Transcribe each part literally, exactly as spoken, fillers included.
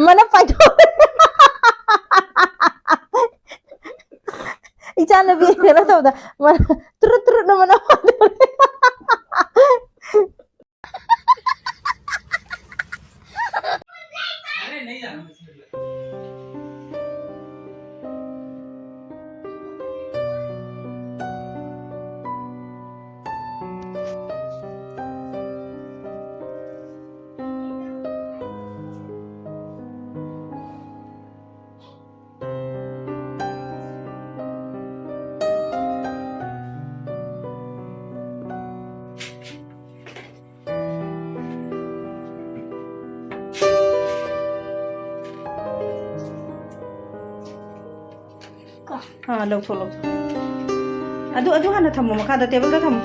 ꯃꯅꯞ ꯄꯥꯏꯊꯣꯛ꯫ ꯏꯆꯥꯅꯨꯄꯤ ꯀꯩꯅꯣ ꯇꯧꯕꯗ ꯃꯅꯞ ꯇ꯭ꯔꯨꯠ ꯇ꯭ꯔꯨꯠꯅ ꯃꯅꯞ ꯄꯥꯏꯊꯣꯛ꯫ ꯑꯥ, ꯂꯧꯊꯣꯛ, ꯂꯧꯊꯣꯛ꯫ ꯑꯗꯨ, ꯑꯗꯨ ꯍꯥꯟꯅ ꯊꯝꯃꯣ, ꯃꯈꯥꯗ ꯇꯦꯕꯜꯗ ꯊꯝꯃꯣ꯫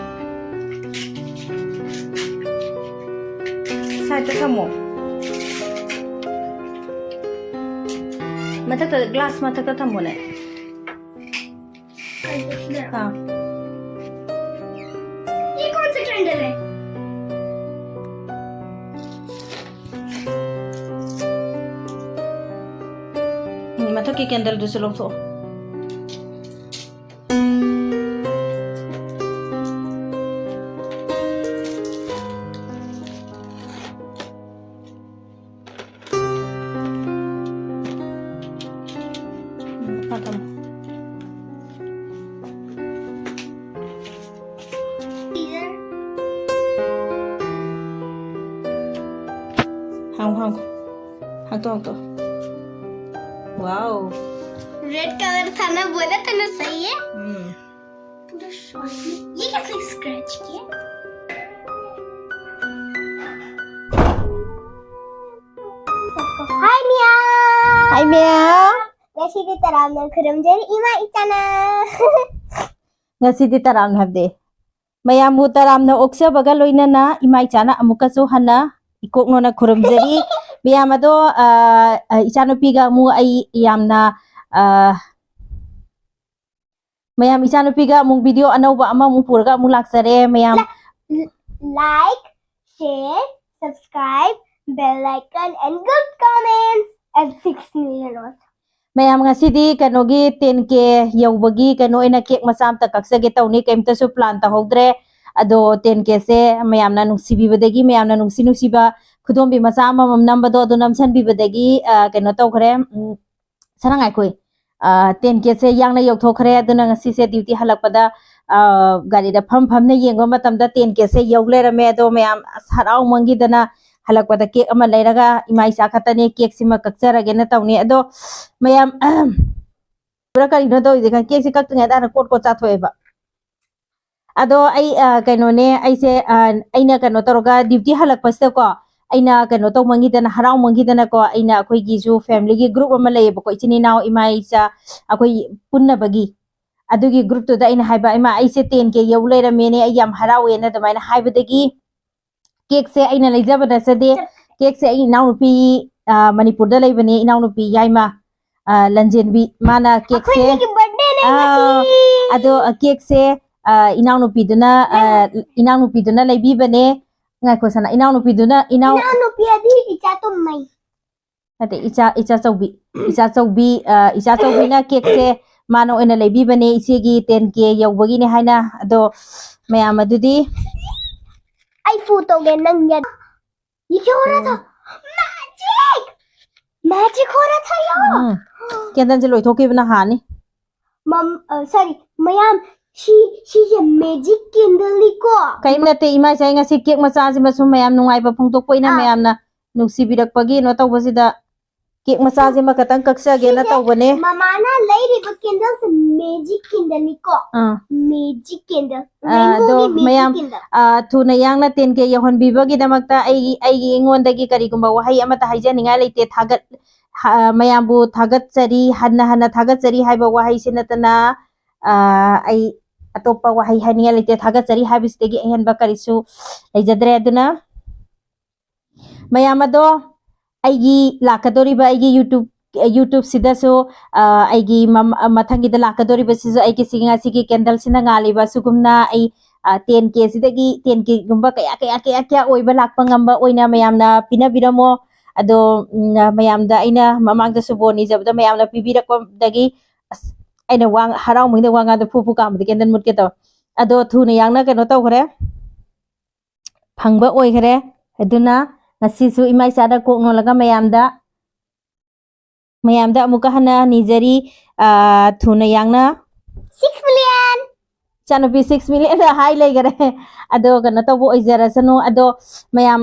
ꯁꯥꯏꯗꯇ ꯊꯝꯃꯣ꯫ ꯃꯊꯛꯇ, ꯒ꯭ꯂꯥꯁ ꯃꯊꯛꯇ ꯊꯝꯃꯣꯅꯦ꯫ हाँ। ये कौन सा कैंडल है? ꯎꯝ, ꯃꯊꯛꯀꯤ ꯀꯦꯟꯗꯜꯗꯨꯁꯨ ꯂꯧꯊꯣꯛꯑꯣ꯫ ꯎꯝ, ꯃꯈꯥ ꯊꯝꯃꯣ꯫ ꯍꯥꯡꯉꯣ, ꯍꯥꯡꯉꯣ꯫ ꯍꯥꯡꯇꯣꯛ, ꯍꯥꯡꯇꯣꯛ꯫ Wow. रेड कलर था ना, बोला था ना, सही है। ꯎꯝ꯫ पूरा शॉर्ट में। ये कैसे स्क्रैच किया? हाय मिया। हाय मिया। ꯉꯁꯤꯗꯤ ꯇꯔꯥꯝꯅ ꯈꯨꯔꯨꯝꯖꯔꯤ ꯏꯃꯥ ꯏꯆꯥꯅ꯫ ꯉꯁꯤꯗꯤ ꯇꯔꯥꯝꯅ ꯍꯥꯏꯕꯗꯤ ꯃꯌꯥꯝꯕꯨ ꯇꯔꯥꯝꯅ ꯑꯣꯛꯆꯕꯒ ꯂꯣꯏꯅꯅ ꯏꯃꯥ ꯏꯆꯥꯅ ꯑꯃꯨꯛꯀꯁꯨ ꯍꯟꯅ ꯏꯀꯣꯛꯅꯣꯅ ꯈꯨꯔꯨꯝꯖꯔꯤ꯫ ꯃꯌꯥꯝ ꯑꯗꯣ, ꯑ, ꯑ, ꯏꯆꯥꯅꯨꯄꯤꯒ ꯑꯃꯨꯛ ꯑꯩ ꯌꯥꯝꯅ, ꯑ, ꯃꯌꯥꯝ, ꯏꯆꯥꯅꯨꯄꯤꯒ ꯑꯃꯨꯛ ꯚꯤꯗꯤꯑꯣ ꯑꯅꯧꯕ ꯑꯃꯃꯨꯛ ꯄꯨꯔꯒ ꯑꯃꯨꯛ ꯂꯥꯛꯆꯔꯦ ꯃꯌꯥꯝ꯫ Like, share, subscribe, bell icon and good comments. And six million also. ꯃꯌꯥꯝ, ꯉꯁꯤꯗꯤ ꯀꯩꯅꯣꯒꯤ ten K ꯌꯧꯕꯒꯤ ꯀꯩꯅꯣ ꯑꯣꯏꯅ ꯀꯦꯛ ꯃꯆꯥ ꯑꯝꯇ ꯀꯛꯆꯒꯦ ꯇꯧꯅꯤ꯫ ꯀꯩꯝꯇꯁꯨ plan ꯇꯧꯍꯧꯗ꯭ꯔꯦ꯫ ꯑꯗꯣ ten K ꯁꯦ ꯃꯌꯥꯝꯅ ꯅꯨꯡꯁꯤꯕꯤꯕꯗꯒꯤ, ꯃꯌꯥꯝꯅ ꯅꯨꯡꯁꯤ ꯅꯨꯡꯁꯤꯕ ꯈꯨꯗꯣꯝꯕꯤ ꯃꯆꯥ ꯑꯃꯃꯝ ꯅꯝꯕꯗꯣ ꯑꯗꯨ ꯅꯝꯁꯟꯕꯤꯕꯗꯒꯤ, ꯑ, ꯀꯩꯅꯣ ꯇꯧꯈ꯭ꯔꯦ꯫ ꯎꯝ, ꯁꯅꯥ ꯉꯥꯏꯈꯣꯏ꯫ ꯑ, ten K ꯁꯦ ꯌꯥꯡꯅ ꯌꯧꯊꯣꯛꯈ꯭ꯔꯦ꯫ ꯑꯗꯨꯅ ꯉꯁꯤꯁꯦ duty ꯍꯜꯂꯛꯄꯗ, ꯑ, ꯒꯥꯔꯤꯗ ꯐꯝ ꯐꯝꯅ ꯌꯦꯡꯕ ꯃꯇꯝꯗ ten K ꯁꯦ ꯌꯧ ꯂꯩꯔꯝꯃꯦ꯫ ꯑꯗꯣ ꯃꯌꯥꯝ ꯑꯁ ꯍꯔꯥꯎꯃꯟꯈꯤꯗꯅ ꯍꯜꯂꯛꯄꯗ ꯀꯦꯛ ꯑꯃ ꯂꯩꯔꯒ ꯏꯃꯥ ꯏꯆꯥ ꯈꯛꯇꯅꯦ, ꯀꯦꯛꯁꯤꯃ ꯀꯛꯆꯔꯒꯦꯅ ꯇꯧꯅꯤ꯫ ꯑꯗꯣ ꯃꯌꯥꯝ, ꯄꯨꯔꯥ ꯀꯔꯤꯅꯣ ꯇꯧꯔꯤꯁꯦ? ꯀꯦꯛꯁꯦ ꯀꯛꯇ꯭ꯔꯤꯉꯩꯗ ꯍꯥꯟꯅ ꯀꯣꯠ ꯀꯣꯠ ꯆꯥꯊꯣꯛꯑꯦꯕ꯫ ꯑꯗꯣ ꯑꯩ, ꯑ, ꯀꯩꯅꯣꯅꯦ, ꯑꯩꯁꯦ, ꯑ, ꯑꯩꯅ ꯀꯩꯅꯣ ꯇꯧꯔꯒ duty ꯍꯜꯂꯛꯄꯁꯤꯗꯀꯣ, ꯑꯩꯅ ꯀꯩꯅꯣ ꯇꯧꯃꯟꯈꯤꯗꯅ, ꯍꯔꯥꯎꯃꯟꯈꯤꯗꯅꯀꯣ, ꯑꯩꯅ ꯑꯩꯈꯣꯏꯒꯤꯁꯨ family ꯒꯤ group ꯑꯃ ꯂꯩꯌꯦꯕꯀꯣ, ꯏꯆꯤꯟ ꯏꯅꯥꯎ, ꯏꯃꯥ ꯏꯆꯥ, ꯑꯩꯈꯣꯏ ꯄꯨꯟꯅꯕꯒꯤ꯫ ꯑꯗꯨꯒꯤ group ꯇꯨꯗ ꯑꯩꯅ ꯍꯥꯏꯕ, "ꯏꯃꯥ, ꯑꯩꯁꯦ ten K ꯌꯧ ꯂꯩꯔꯝꯃꯦꯅꯦ, ꯑꯩ ꯌꯥꯝ ꯍꯔꯥꯎꯋꯦꯅ" ꯑꯗꯨꯃꯥꯏꯅ ꯍꯥꯏꯕꯗꯒꯤ ꯀꯦꯛꯁꯦ ꯑꯩꯅ ꯂꯩꯖꯕ ꯅꯠꯆꯗꯦ꯫ ꯀꯦꯛꯁꯦ ꯑꯩ ꯏꯅꯥꯎꯅꯨꯄꯤ, ꯑ, ꯃꯅꯤꯄꯨꯔꯗ ꯂꯩꯕꯅꯦ, ꯏꯅꯥꯎꯅꯨꯄꯤ ꯌꯥꯏꯃ, ꯑ, ꯂꯟꯖꯦꯟꯕꯤ, ꯃꯥꯅ ꯀꯦꯛꯁꯦ, ꯑꯩꯈꯣꯏꯒꯤ birthday ꯅꯦ ꯑꯥ, ꯉꯁꯤ꯫ ꯑꯗꯣ, ꯑ, ꯀꯦꯛꯁꯦ, ꯑ, ꯏꯅꯥꯎꯅꯨꯄꯤꯗꯨꯅ, ꯑ, ꯏꯅꯥꯎꯅꯨꯄꯤꯗꯨꯅ ꯂꯩꯕꯤꯕꯅꯦ꯫ ꯉꯥꯏꯈꯣ ꯁꯅꯥ, ꯏꯅꯥꯎꯅꯨꯄꯤꯗꯨꯅ, ꯏꯅꯥꯎ- ꯏꯅꯥꯎꯅꯨꯄꯤ ꯑꯗꯤ ꯏꯆꯥ ꯇꯨꯝꯃꯩ꯫ ꯅꯠꯇꯦ, ꯏꯆꯥ, ꯏꯆꯥꯆꯧꯕꯤ, ꯏꯆꯥꯆꯧꯕꯤ, ꯑ, ꯏꯆꯥꯆꯧꯕꯤꯅ ꯀꯦꯛꯁꯦ ꯃꯥꯅ ꯑꯣꯏꯅ ꯂꯩꯕꯤꯕꯅꯦ, ꯏꯆꯦꯒꯤ ten K ꯌꯧꯕꯒꯤꯅꯦ ꯍꯥꯏꯅ꯫ ꯑꯗꯣ ꯃꯌꯥꯝ ꯑꯗꯨꯗꯤ ꯑꯩ ꯐꯨ ꯇꯧꯒꯦ ꯅꯪ ꯌꯥ-, ꯌꯦꯡꯈꯤꯍꯧꯔ ꯊꯣ-, magic! Magic ꯍꯣꯔ ꯊꯥꯌꯣ! ꯎꯝ, candle ꯁꯦ ꯂꯣꯏꯊꯣꯛꯈꯤꯕꯅ ꯍꯥꯟꯅꯤ꯫ ꯃꯝ-, ꯑ, sorry, ꯃꯌꯥꯝ, ꯁꯤ, ꯁꯤꯁꯦ magic candle ꯅꯤꯀꯣ꯫ ꯀꯔꯤꯝ ꯅꯠꯇꯦ, ꯏꯃꯥ ꯏꯆꯥ ꯉꯁꯤ ꯀꯦꯛ ꯃꯆꯥꯁꯤꯃ ꯁꯨꯝ ꯃꯌꯥꯝ ꯅꯨꯡꯉꯥꯏꯕ ꯐꯣꯡꯗꯣꯛꯄ ꯑꯣꯏꯅ, ꯑꯥ꯫ ꯃꯌꯥꯝꯅ ꯅꯨꯡꯁꯤꯕꯤꯔꯛꯄꯒꯤ ꯀꯩꯅꯣ ꯇꯧꯕꯁꯤꯗ ꯀꯦꯛ ꯃꯆꯥꯁꯤꯃ ꯈꯛꯇꯪ ꯀꯛꯆꯒꯦꯅ ꯁꯤꯁꯦ ꯇꯧꯕꯅꯦ꯫ ꯃꯃꯥꯅ ꯂꯩꯔꯤꯕ candle ꯁꯦ magic candle ꯅꯤꯀꯣ꯫ ꯑꯥ꯫ Magic candle꯫ ꯑꯥ, ꯑꯗꯣ Rainbow ꯒꯤ magic ꯃꯌꯥꯝ, candle꯫ ꯑꯥ, ꯊꯨꯅ ꯌꯥꯡꯅ ten K ꯌꯧꯍꯟꯕꯤꯕꯒꯤꯗꯃꯛꯇ ꯑꯩꯒꯤ, ꯑꯩꯒꯤ ꯑꯩꯉꯣꯟꯗꯒꯤ ꯀꯔꯤꯒꯨꯝꯕ ꯋꯥꯍꯩ ꯑꯃꯠꯇ ꯍꯥꯏꯖꯅꯤꯡꯉꯥꯏ ꯂꯩꯇꯦ꯫ ꯊꯥꯒꯠ-, ꯍ-, ꯃꯌꯥꯝꯕꯨ ꯊꯥꯒꯠꯆꯔꯤ, ꯍꯟꯅ ꯍꯟꯅ ꯊꯥꯒꯠꯆꯔꯤ ꯍꯥꯏꯕ ꯋꯥꯍꯩꯁꯤ ꯅꯠꯇꯅ, ꯑꯥ, ꯑꯩ ꯑꯇꯣꯞꯄ ꯋꯥꯍꯩ ꯍꯥꯏꯅꯤꯡꯉꯥꯏ ꯂꯩꯇꯦ꯫ ꯊꯥꯒꯠꯆꯔꯤ ꯍꯥꯏꯕꯁꯤꯗꯒꯤ ꯑꯍꯦꯟꯕ ꯀꯔꯤꯁꯨ ꯂꯩꯖꯗ꯭ꯔꯦ꯫ ꯑꯗꯨꯅ ꯃꯌꯥꯝ ꯑꯗꯣ ꯑꯩꯒꯤ ꯂꯥꯛꯀꯗꯧꯔꯤꯕ ꯑꯩꯒꯤ YouTube, YouTube ꯁꯤꯗꯁꯨ, ꯑ, ꯑꯩꯒꯤ ꯃꯝ-, ꯑ, ꯃꯊꯪꯒꯤꯗ ꯂꯥꯛꯀꯗꯧꯔꯤꯕꯁꯤꯁꯨ ꯑꯩꯒꯤ ꯁꯤꯒꯤ ꯉꯁꯤꯒꯤ candle ꯁꯤꯅ ꯉꯥꯜꯂꯤꯕ ꯑꯁꯤꯒꯨꯝꯅ ꯑꯩ, ꯑ, ten K ꯁꯤꯗꯒꯤ ten K ꯒꯨꯝꯕ ꯀꯌꯥ, ꯀꯌꯥ, ꯀꯌꯥ, ꯀꯌꯥ ꯑꯣꯏꯕ ꯂꯥꯛꯄ ꯉꯝꯕ ꯑꯣꯏꯅ ꯃꯌꯥꯝꯅ ꯄꯤꯅꯕꯤꯔꯝꯃꯣ꯫ ꯑꯗꯣ ꯎꯝ, ꯃꯌꯥꯝꯗ ꯑꯩꯅ ꯃꯃꯥꯡꯗꯁꯨ ꯕꯣꯔ ꯅꯤꯖꯕꯗ ꯃꯌꯥꯝꯅ ꯄꯤꯕꯤꯔꯛꯄꯗꯒꯤ ꯑꯁ ꯑꯩꯅ ꯋꯥ ꯍꯔꯥꯎꯃꯤꯗ ꯋꯥ ꯉꯥꯡꯗ ꯐꯨ ꯐꯨ ꯀꯥꯝꯕꯗ ꯀꯦꯟꯗꯜ ꯃꯨꯠꯀꯦ ꯇꯧꯋꯦ꯫ ꯑꯗꯣ ꯊꯨꯅ ꯌꯥꯡꯅ ꯀꯩꯅꯣ ꯇꯧꯈ꯭ꯔꯦ, ꯐꯪꯕ ꯑꯣꯏꯈ꯭ꯔꯦ꯫ ꯑꯗꯨꯅ ꯉꯁꯤꯁꯨ ꯏꯃꯥ ꯏꯆꯥꯗ ꯀꯣꯛ ꯅꯣꯜꯂꯒ ꯃꯌꯥꯝꯗ ꯃꯌꯥꯝꯗ ꯑꯃꯨꯛꯀ ꯍꯟꯅ ꯅꯤꯖꯔꯤ꯫ ꯑꯥ, ꯊꯨꯅ ꯌꯥꯡꯅ ꯁꯤꯛꯁ ꯃꯤꯂꯤꯌꯟ ꯏꯆꯥꯅꯨꯄꯤ ꯁꯤꯛꯁ ꯃꯤꯂꯤꯌꯟ ꯍꯥꯏ ꯂꯩꯈꯔꯦ꯫ ꯑꯗꯣ ꯀꯩꯅꯣ ꯇꯧꯕ ꯑꯣꯏꯖꯔꯁꯅꯨ꯫ ꯑꯗꯣ ꯃꯌꯥꯝ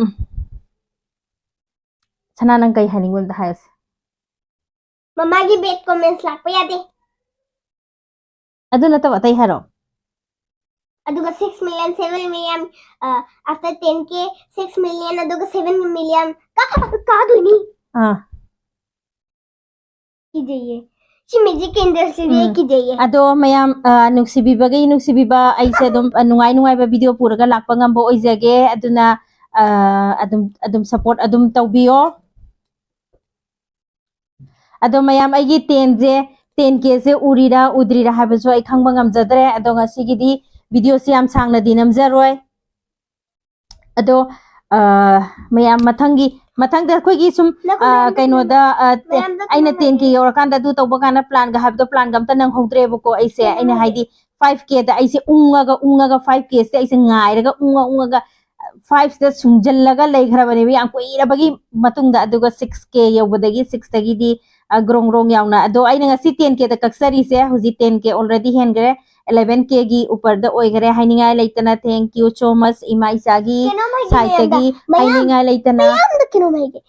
ꯁꯅꯥ, ꯅꯪ ꯀꯩ ꯍꯥꯏꯅꯤꯡꯕ ꯑꯝꯇ ꯍꯥꯏꯌꯨꯁꯦ꯫ ꯃꯃꯥꯒꯤ ꯕꯦꯠ ꯀꯣꯃꯦꯟꯁ ꯂꯥꯛꯄ ꯌꯥꯗꯦ꯫ ꯑꯗꯨ ꯅꯠꯇꯕ ꯑꯇꯩ ꯍꯥꯏꯔꯣ꯫ ꯑꯗꯨꯒ six million, seven million, after ten K six million, ꯑꯗꯨꯒ ꯁꯦꯚꯦꯟ ꯃꯤꯂꯤꯌꯟ ꯀꯥꯗꯣꯏꯅꯤ꯫ ꯑꯥ ꯀꯤꯖꯩꯌꯦ꯫ ꯁꯤ ꯃꯦꯖꯤꯛ ꯀꯦꯟꯗꯜꯁꯤꯗꯤ ꯑꯩ ꯎꯝ꯫ ꯀꯤꯖꯩꯌꯦ꯫ ꯑꯗꯣ ꯃꯌꯥꯝ ꯑ, ꯅꯨꯡꯁꯤꯕꯤꯕꯒꯤ ꯅꯨꯡꯁꯤꯕꯤꯕ ꯑꯩꯁꯦ ꯑꯗꯨꯝ ꯑ, ꯅꯨꯡꯉꯥꯏ ꯅꯨꯡꯉꯥꯏꯕ ꯚꯤꯗꯤꯑꯣ ꯄꯨꯔꯒ ꯂꯥꯛꯄ ꯉꯝꯕ ꯑꯣꯏꯖꯒꯦ꯫ ꯑꯗꯨꯅ ꯑ, ꯑꯗꯨꯝ ꯑꯗꯨꯝ ꯁꯞꯄꯣꯔꯠ ꯑꯗꯨꯝ ꯇꯧꯕꯤꯌꯣ꯫ ꯑꯗꯣ ꯃꯌꯥꯝ ꯑꯩꯒꯤ ꯇꯦꯟꯁꯦ ꯇꯦꯟ ꯀꯦꯁꯦ ꯎꯔꯤꯔꯥ ꯎꯗ꯭ꯔꯤꯔꯥ ꯍꯥꯏꯕꯁꯨ ꯑꯩ ꯈꯪꯕ ꯉꯝꯖꯗ꯭ꯔꯦ꯫ ꯑꯗꯣ ꯉꯁꯤꯒꯤꯗꯤ ꯚꯤꯗꯤꯑꯣꯁꯦ ꯌꯥꯝ ꯁꯥꯡꯅꯗꯤ ꯅꯝꯖꯔꯣꯏ꯫ ꯑꯗꯣ ꯑ, ꯃꯌꯥꯝ ꯃꯊꯪꯒꯤ ꯃꯊꯪꯗ ꯑꯩꯈꯣꯏꯒꯤ ꯁꯨꯝ ꯅꯈꯣꯏ ꯑ, ꯃꯌꯥꯝꯗ ꯀꯩꯅꯣꯗ ꯑ, ꯃꯌꯥꯝꯗ ꯑꯩꯅ ꯀꯩꯅꯣꯝ ꯇꯦꯟ ꯀꯦ ꯍꯥꯏꯒꯦ꯫ ꯌꯧꯔꯀꯥꯟꯗ ꯑꯗꯨ ꯇꯧꯕ ꯀꯥꯟꯗ ꯄ꯭ꯂꯥꯟꯒ ꯍꯥꯏꯕꯗꯣ ꯄ꯭ꯂꯥꯟꯒ ꯑꯝꯇ ꯅꯪꯍꯧꯗ꯭ꯔꯦꯕꯀꯣ ꯑꯩꯁꯦ꯫ ꯀꯩꯅꯣꯝ ꯑꯩꯅ ꯍꯥꯏꯒꯦ꯫ ꯍꯥꯏꯗꯤ ꯐꯥꯏꯚ ꯀꯦꯗ ꯑꯩꯁꯦ ꯎꯪꯉꯒ ꯎꯪꯉꯒ ꯐꯥꯏꯚ ꯀꯦꯁꯤꯗ ꯑꯩꯁꯦ ꯉꯥꯏꯔꯒ ꯎꯪꯉ ꯎꯪꯉꯒ ꯐꯥꯏꯚꯁꯤꯗ ꯁꯨꯡꯖꯜꯂꯒ ꯂꯩꯈ꯭ꯔꯕꯅꯦꯕ ꯌꯥꯝ ꯀꯨꯏꯔꯕꯒꯤ ꯃꯇꯨꯡꯗ꯫ ꯑꯗꯨꯒ ꯁꯤꯛꯁ ꯀꯦ ꯌꯧꯕꯗꯒꯤ ꯁꯤꯛꯁꯇꯒꯤꯗꯤ ꯒ꯭ꯔꯣꯡ ꯒ꯭ꯔꯣꯡ ꯌꯥꯎꯅ꯫ ꯑꯗꯣ ꯑꯩꯅ ꯉꯁꯤ ꯇꯦꯟ ꯀꯦꯗ ꯀꯛꯆꯔꯤꯁꯦ ꯍꯧꯖꯤꯛ ꯇꯦꯟ ꯀꯦ ꯑꯣꯜꯔꯦꯗꯤ ꯍꯦꯟꯈ꯭ꯔꯦ, ꯏꯂꯦꯚꯦꯟ ꯀꯦꯒꯤ ꯎꯄꯔꯗ ꯑꯣꯏꯈ꯭ꯔꯦ꯫ ꯍꯥꯏꯅꯤꯡꯉꯥꯏ ꯂꯩꯇꯅ thank you so much ꯏꯃꯥ ꯏꯆꯥꯒꯤ ꯀꯩꯅꯣꯝ ꯍꯥꯏꯒꯦ ꯁꯥꯏꯠꯇꯒꯤ ꯃꯌꯥꯝꯗ, ꯃꯌꯥꯝ, ꯍꯥꯏꯅꯤꯡꯉꯥꯏ ꯂꯩꯇꯅ꯫ ꯃꯌꯥꯝꯗ ꯀꯩꯅꯣꯝ ꯍꯥꯏꯒꯦ꯫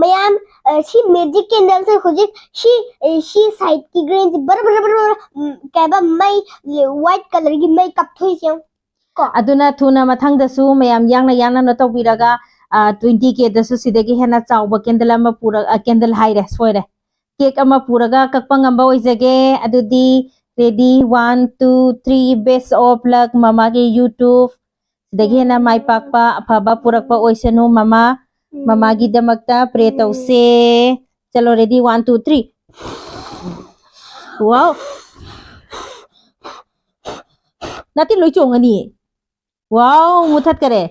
ꯃꯌꯥꯝ ꯑ, ꯁꯤ ꯃꯦꯖꯤꯛ ꯀꯦꯟꯗꯜꯁꯦ ꯍꯧꯖꯤꯛ ꯁꯤ ꯑ, ꯁꯤ ꯁꯥꯏꯠꯀꯤ ꯒ꯭ꯔꯦꯟꯁꯦ ꯕꯔ ꯕꯔ ꯕꯔ ꯕꯔ, ꯎꯝ, ꯀꯩ ꯍꯥꯏꯕ ꯃꯩ ꯋꯥꯏꯠ ꯀꯂꯔꯒꯤ ꯃꯩ ꯀꯞꯊꯣꯛꯏꯁꯦ ꯌꯦꯡꯉꯨ꯫ ꯀꯣ꯫ ꯑꯗꯨꯅ ꯊꯨꯅ ꯃꯊꯪꯗꯁꯨ ꯃꯌꯥꯝ ꯌꯥꯡꯅ ꯌꯥꯡꯅ ꯇꯧꯕꯤꯔꯒ ꯇ꯭ꯋꯦꯟꯇꯤ ꯀꯦꯗꯁꯨ ꯁꯤꯗꯒꯤ ꯍꯦꯟꯅ ꯆꯥꯎꯕ ꯀꯦꯟꯗꯜ ꯑꯃ ꯄꯨꯔꯒ, ꯀꯦꯟꯗꯜ ꯍꯥꯏꯔꯦ, ꯁꯣꯏꯔꯦ, ꯀꯦꯛ ꯑꯃ ꯄꯨꯔꯒ ꯀꯛꯄ ꯉꯝꯕ ꯑꯣꯏꯖꯒꯦ꯫ ꯑꯗꯨꯗꯤ ready, one, two, three, best of luck ꯃꯃꯥꯒꯤ YouTube꯫ ꯁꯤꯗꯒꯤ ꯍꯦꯟꯅ ꯃꯥꯏ ꯄꯥꯛꯄ ꯑꯐꯕ ꯄꯨꯔꯛꯄ ꯑꯣꯏꯁꯅꯨ ꯃꯃꯥ꯫ ꯃꯃꯥꯒꯤꯗꯃꯛꯇ ꯄ꯭ꯔꯦ ꯇꯧꯁꯦ꯫ ꯆꯂꯣ, ready, one, two, three꯫ Wow, ꯅꯥꯇꯤꯟ ꯂꯣꯏ ꯆꯣꯡꯉꯅꯤ꯫ Wow, ꯃꯨꯊꯠꯈꯔꯦ꯫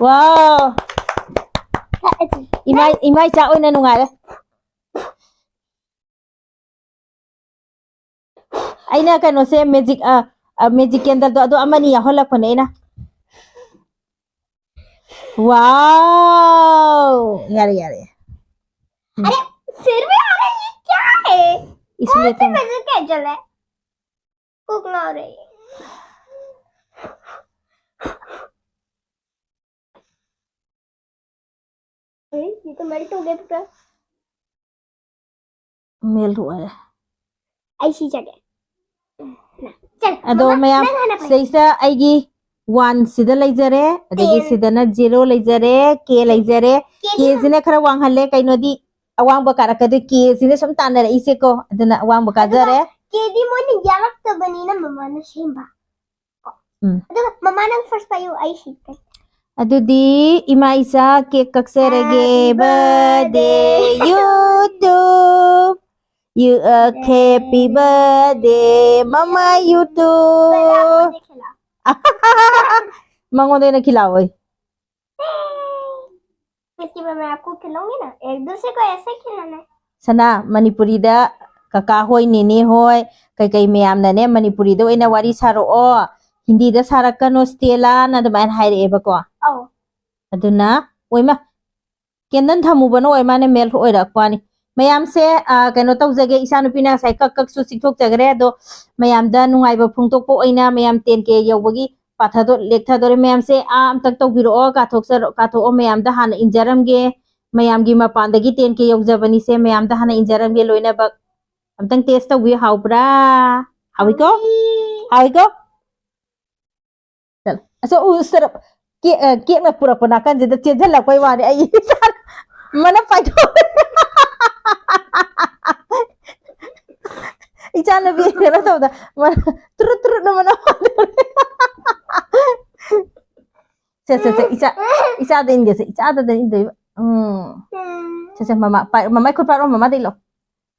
Wow! ꯏꯃꯥꯏ, ꯏꯃꯥꯏ ꯆꯥꯛ ꯑꯣꯏꯅ ꯅꯨꯡꯉꯥꯏꯔꯦ꯫ ꯑꯩꯅ ꯀꯩꯅꯣꯁꯦ, magic, ꯑ, ꯑ, magic candleꯗꯣ ꯑꯗꯨ ꯑꯃꯅꯤ ꯌꯥꯎꯍꯜꯂꯛꯄꯅꯦ ꯑꯩꯅ꯫ Wow! ꯌꯥꯔꯦ, ꯌꯥꯔꯦ꯫ ꯎꯝ꯫ ꯑꯔꯦ, फिर भी आ रहा है, ये क्या है? इसलिए कौन सी तो magic candle है? कुक ना हो रही। ए, ये तो melt हो गया पूरा। Melt हुआ है। ऐसी जगह। चल, ꯑꯗꯣ ꯃꯃꯥ, ꯃꯌꯥꯝ, ꯅꯪ ꯍꯥꯟꯅ ꯄꯥꯏ꯫ ꯁꯤꯗꯩꯁꯤꯗ ꯑꯩꯒꯤ one ꯁꯤꯗ ꯂꯩꯖꯔꯦ, ꯑꯗꯒꯤ ten꯫ ꯁꯤꯗꯅ zero ꯂꯩꯖꯔꯦ, K ꯂꯩꯖꯔꯦ꯫ Kꯗꯤ ꯀꯦꯁꯤꯅ ꯈꯔ ꯋꯥꯡꯍꯜꯂꯦ, ꯀꯩꯅꯣꯗꯤ ꯑꯋꯥꯡꯕ ꯀꯥꯔꯛꯀꯗꯣꯏ, ꯀꯦꯁꯤꯅ ꯁꯨꯝ ꯇꯥꯟꯅꯔꯛꯏꯁꯦꯀꯣ, ꯑꯗꯨꯅ ꯑꯋꯥꯡꯕ ꯑꯗꯨꯒ ꯀꯥꯖꯔꯦ꯫ Kꯗꯤ ꯃꯣꯏꯅ ꯌꯥꯔꯛꯇꯕꯅꯤꯅ ꯃꯃꯥꯅ ꯁꯦꯝꯕ꯫ ꯎꯝ꯫ ꯑꯗꯨꯒ ꯃꯃꯥ ꯅꯪ first ꯄꯥꯏꯌꯨ, ꯑꯩ ꯁꯤ ꯄꯥꯏ꯫ ꯑꯗꯨꯗꯤ ꯏꯃꯥ ꯏꯆꯥ cake ꯀꯛꯆꯔꯒꯦ꯫ Happy birthday, YouTube. You a happy birthday, Mama YouTube. पहले आप मुझे खिलाओ। ꯃꯉꯣꯟꯗ ꯑꯣꯏꯅ ꯈꯤꯂꯥꯎ ꯑꯣꯏ꯫ इसके बाद मैं आपको खिलाऊंगी ना, एक दूसरे को ऐसे खिलाना है। ꯁꯅꯥ, ꯃꯅꯤꯄꯨꯔꯤꯗ ꯀꯀꯥ ꯍꯣꯏ, ꯅꯦꯅꯦ ꯍꯣꯏ, ꯀꯩꯀꯩ ꯃꯌꯥꯝꯅꯅꯦ, ꯃꯅꯤꯄꯨꯔꯤꯗ ꯑꯣꯏꯅ ꯋꯥꯔꯤ ꯁꯥꯔꯛꯑꯣ, ꯍꯤꯟꯗꯤꯗ ꯁꯥꯔꯛꯀꯅꯣ ꯁ꯭ꯇꯦꯂꯥꯅ ꯑꯗꯨꯃꯥꯏꯅ ꯍꯥꯏꯔꯛꯑꯦꯕꯀꯣ꯫ ꯑꯧ꯫ ꯑꯗꯨꯅ, ꯑꯣꯏꯃ, candle ꯊꯝꯃꯨꯕꯅ ꯑꯣꯏ ꯃꯥꯅ melt ꯑꯣꯏꯔꯛꯄ ꯋꯥꯅꯤ꯫ ꯃꯌꯥꯝꯁꯦ, ꯑ, ꯀꯩꯅꯣ ꯇꯧꯖꯒꯦ, ꯏꯆꯥꯅꯨꯄꯤꯅ ꯉꯁꯥꯏ ꯀꯛ ꯀꯛꯁꯨ ꯆꯤꯛꯊꯣꯛꯆꯈ꯭ꯔꯦ, ꯑꯗꯣ ꯃꯌꯥꯝꯗ ꯅꯨꯡꯉꯥꯏꯕ ꯐꯣꯡꯗꯣꯛꯄ ꯑꯣꯏꯅ ꯃꯌꯥꯝ ten K ꯌꯧꯕꯒꯤ ꯄꯥꯊꯗꯣ-, ꯂꯦꯛꯊꯗꯣꯔꯦ꯫ ꯃꯌꯥꯝꯁꯦ ꯑꯥ ꯑꯝꯇꯪ ꯇꯧꯕꯤꯔꯛꯑꯣ, ꯀꯥꯊꯣꯛꯆꯔꯣ-, ꯀꯥꯊꯣꯛꯑꯣ, ꯃꯌꯥꯝꯗ ꯍꯥꯟꯅ ꯏꯟꯖꯔꯝꯒꯦ꯫ ꯃꯌꯥꯝꯒꯤ ꯃꯄꯥꯟꯗꯒꯤ ten K ꯌꯧꯖꯕꯅꯤꯁꯦ, ꯃꯌꯥꯝꯗ ꯍꯥꯟꯅ ꯏꯟꯖꯔꯝꯒꯦ ꯂꯣꯏꯅꯃꯛ꯫ ꯑꯝꯇꯪ taste ꯇꯧꯕꯤꯌꯨ, ꯍꯥꯎꯕ꯭ꯔꯥ? ꯍꯥꯎꯏꯀꯣ? ꯍꯥꯎꯏ꯫ ꯍꯥꯎꯏꯀꯣ? ꯆꯠꯂꯣ꯫ ꯑꯁ, ꯎ, ꯁꯔꯞ꯫ ꯀꯦꯛ, ꯑ, ꯀꯦꯛꯅ ꯄꯨꯔꯛꯄ ꯅꯥꯀꯟꯁꯤꯗ ꯆꯦꯟꯁꯤꯜꯂꯛꯄꯩ ꯋꯥꯅꯤ꯫ ꯑꯩ ꯏꯆꯥ ꯃꯅꯞ ꯄꯥꯏꯊꯣꯛ-, ꯏꯆꯥꯅꯨꯄꯤ ꯀꯩꯅꯣ ꯇꯧꯕꯗ ꯃꯅꯞ ꯇ꯭ꯔꯨꯠ ꯇ꯭ꯔꯨꯠꯅ ꯃꯅꯞ ꯄꯥꯏꯊꯣꯛ-, ꯁꯦ, ꯁꯦ, ꯁꯦ, ꯏꯆꯥ, ꯏꯆꯥꯗ ꯏꯟꯒꯦꯁꯦ, ꯏꯆꯥꯗꯗ ꯏꯟꯗꯣꯏꯕ꯫ ꯎꯝ꯫ ꯁꯦ, ꯁꯦ, ꯃꯃꯥ, ꯄꯥꯏ-, ꯃꯃꯥꯏ ꯈꯨꯠ ꯄꯥꯏꯔꯛꯑꯣ, ꯃꯃꯥꯗ ꯏꯜꯂꯣ꯫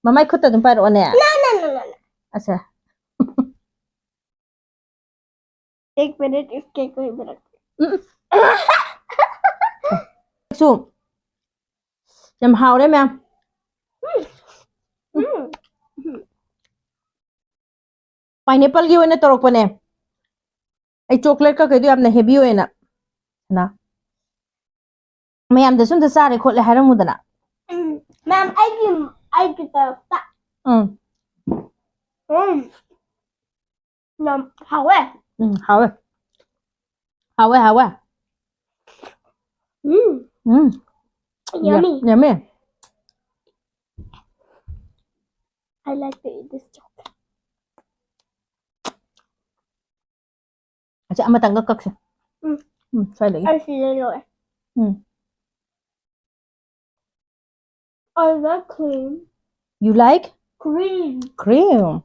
ꯃꯃꯥꯏ ꯈꯨꯠꯇ ꯑꯗꯨꯝ ꯄꯥꯏꯔꯛꯑꯣꯅꯦ꯫ ꯅꯣ, ꯅꯣ, ꯅꯣ, ꯅꯣ, ꯅꯣ꯫ ꯑꯁꯦ꯫ एक मिनट, इसके कोई मिनट। ꯎꯝ꯫ ꯁꯨ ꯌꯥꯝ ꯍꯥꯎꯔꯦ ꯃꯌꯥꯝ꯫ ꯎꯝ꯫ ꯄꯥꯏꯅꯦꯄꯜꯒꯤ ꯑꯣꯏꯅ ꯇꯧꯔꯛꯄꯅꯦ꯫ ꯑꯩ ꯆꯣꯀ꯭ꯂꯦꯠ ꯀꯀꯩꯗꯣ ꯌꯥꯝꯅ ꯍꯦꯚꯤ ꯑꯣꯏꯅ꯫ ꯅ꯫ ꯃꯌꯥꯝꯗꯁꯨ ꯑꯝꯇ ꯆꯥꯔꯦ ꯈꯣꯠꯂꯦ ꯍꯥꯏꯔꯝꯃꯨꯗꯅ꯫ ꯎꯝ꯫ ꯃꯌꯥꯝ, ꯑꯩꯒꯤ, ꯑꯩꯒꯤ ꯇꯔꯐꯇ꯫ ꯎꯝ꯫ ꯎꯝ꯫ ꯌꯥꯝ ꯍꯥꯎꯋꯦ꯫ ꯎꯝ, ꯍꯥꯎꯋꯦ꯫ ꯍꯥꯎꯋꯦ, ꯍꯥꯎꯋꯦ꯫ ꯎꯝ꯫ ꯎꯝ꯫ Yummy. Yum-, yummy. I like to eat this chocolate. ꯑꯁꯤ ꯑꯃꯇꯪꯒ ꯀꯛꯁꯦ꯫ ꯎꯝ꯫ ꯎꯝ, ꯁ꯭ꯋꯥꯏꯗꯒꯤ꯫ ꯑꯩ ꯁꯤꯗ ꯂꯣꯏꯔꯦ꯫ ꯎꯝ꯫ I like cream. You like? Cream. Cream.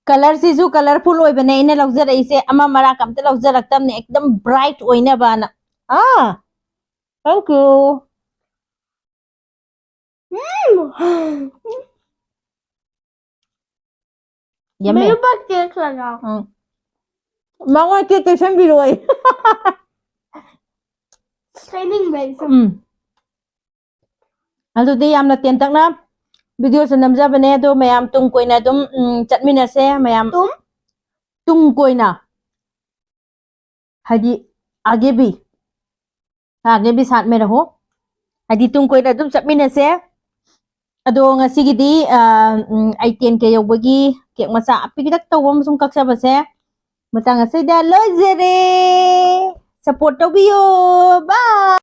ꯀꯂꯔꯁꯤꯁꯨ ꯀꯂꯔꯐꯨꯜ ꯑꯣꯏꯕꯅꯦ ꯑꯩꯅ ꯂꯧꯖꯔꯛꯏꯁꯦ꯫ ꯑꯃ ꯃꯔꯥꯛ ꯑꯝꯇ ꯂꯧꯖꯔꯛꯇꯕꯅꯦ꯫ ꯑꯦꯛꯗꯝ ꯕ꯭ꯔꯥꯏꯠ ꯑꯣꯏꯅꯕꯅ꯫ ꯑꯥ, thank you. ꯎꯝ꯫ Yummy. ꯃꯌꯨꯝ ꯄꯥꯛ ꯇꯦꯛꯈ꯭ꯔꯒ꯫ ꯎꯝ꯫ ꯃꯉꯣꯟ ꯀꯦꯛ ꯀꯩꯁꯟꯕꯤꯔꯣꯏ꯫ ꯁꯦꯝꯅꯤꯡꯕ ꯑꯩꯁꯨ꯫ ꯎꯝ꯫ ꯑꯗꯨꯗꯤ ꯌꯥꯝꯅ ꯇꯦꯟꯇꯛꯅ ꯚꯤꯗꯤꯑꯣꯁꯦ ꯅꯝꯖꯕꯅꯦ꯫ ꯑꯗꯣ ꯃꯌꯥꯝ ꯇꯨꯡ ꯀꯣꯏꯅ ꯑꯗꯨꯝ, ꯎꯝ, ꯆꯠꯃꯤꯟꯅꯁꯦ ꯃꯌꯥꯝ꯫ ꯇꯨꯝ? ꯇꯨꯡ ꯀꯣꯏꯅ꯫ ꯍꯥꯏꯗꯤ ꯑꯥꯒꯦ ꯚꯤ꯫ ꯑꯥꯒꯦ ꯚꯤ ꯁꯥꯠ ꯃꯦ ꯔꯍꯣ꯫ ꯍꯥꯏꯗꯤ ꯇꯨꯡ ꯀꯣꯏꯅ ꯑꯗꯨꯝ ꯆꯠꯃꯤꯟꯅꯁꯦ꯫ ꯑꯗꯣ ꯉꯁꯤꯒꯤꯗꯤ, ꯑ, ꯎꯝ, ꯑꯩ ꯇꯦꯟ ꯀꯦ ꯌꯧꯕꯒꯤ ꯀꯦꯛ ꯃꯆꯥ ꯑꯄꯤꯛꯇꯛ ꯇꯧꯕ ꯑꯃ ꯁꯨꯝ ꯀꯛꯆꯕꯁꯦ ꯃꯇꯥꯡ ꯑꯁꯤꯗ ꯂꯣꯏꯖꯔꯦ꯫ ꯁꯞꯄꯣꯔꯠ ꯇꯧꯕꯤꯌꯣ꯫ ꯕꯥꯏ꯫